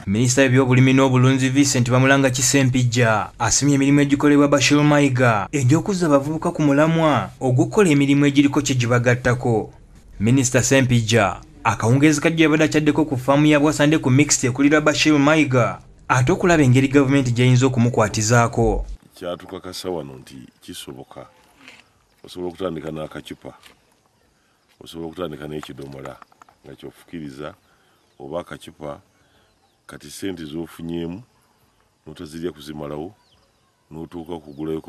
Minisita w'ebyobulimi n'obulunzi Vincent Bamulanga Kisempijja asimye emirimu egikolebwa Bashir Mayiga egy'okuzza abavubuka ku mulamwa ogw'okukola emirimu egiriko kye gibagattako. Minisita Sempijja akawungeezi kajja yabadde akyaddeko ku ffaamu ya Bwasande ku Mixed ekulirwa Bashir Mayiga ate okulaba engeri gavumenti gy'eyinza okumukwatizaako. Kyatukakasa wano nti kisoboka, osobola okutandika n'akacupa, osobola okutandika n'ekidomola nga ky'ofukiriza oba akacupa, kati ssente z'ofunyeemu n'otazirya kuzimalawo n'otuuka kugulayo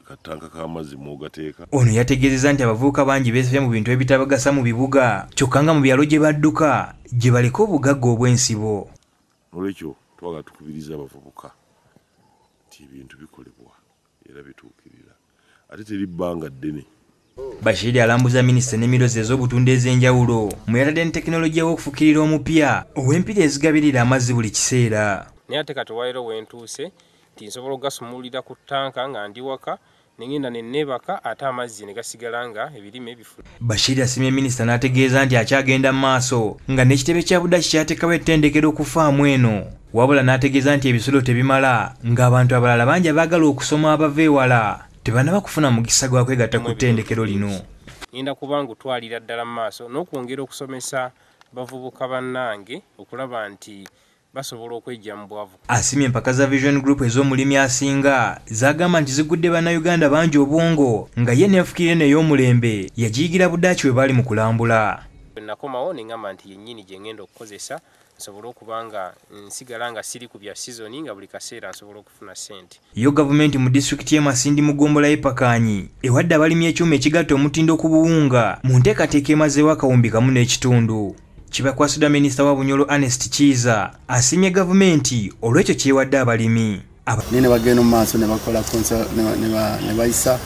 katanka k'amazzi mw'ogateeka. Ono yategeezezza nti abavubuka bangi beesibye mu bintu ebitabagasa mu bibuga kyokka nga mu byalo gye badduka gye baleka obugagga obw'ensibo. Noolwekyo twagala tukubiriza abavubuka nti ebintu bikolebwa era bituukirira ate teri bbanga ddene. Bashir alambuza minisita n'emirozi ez'obutunda ez'enjawulo mwe yatadde ne tekinologiya w'okufukirira omupya ow'empira ezigabirira amazzi buli kiseera. Naye ate kati olwaleero we ntuuse nti nsobola okugasumulira ku ttanka nga ndi waka ne ngenda ne neebaka ate amazzi ne gasigala nga ebirime bifuluma. Bashir asimye minisita n'ategeeza nti akyagenda mu maaso nga n'ekitebe kya Budaaki kyateekawo ettendekero ku ffaamu eno, wabula n'ategeeza nti ebisulo tebimala ng'abantu abalala bangi abaagala okusoma abava ewala tebannaba kufuna mukisa gwa kwegatta ku ttendekero lino. Ngenda kuba ngutwalira ddala mu maaso n'okwongera okusomesa bavubuka bannange okulaba nti basobola okwejja mu bwavu. Asimye empaka za Vision Group ez'omulimi asinga zagamba nti zigudde bannayuganda bangi obwongo nga ye n'enfukirira eno ey'omulembe yagiyigira Budaaki we baali mu kulambula. Nakomawo ne ŋŋamba nti yennyini gye ŋŋenda okukozesa nsobole okuba nga nsigala nga siri ku bya sizoni nga buli kaseera nsobola okufuna ssente. Yo gavumenti mu disitulikiti y'e Masindi mu ggombolola y'e Pakanyi ewadde abalimi ekyuma ekigatta omutindo ku buwunga mu nteekateeka emazeewo 1.5 km. Kibakwasiddwa minisita wa Bunyoro Ernest Kiiza asiimye gavumenti olw'ekyo kyewadde abalimi. Naye ne bagenda mu maaso ne bakola ne bayisa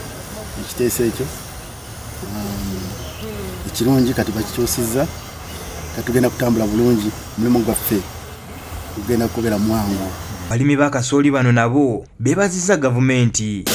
ekiteeso ekyo ekirungi, kati bakikyusizza, katugenda kutambula bulungi, omulimu gwaffe gugenda kubeera mwangu. Abalimi ba kasooli bano nabo beebazizza gavumenti.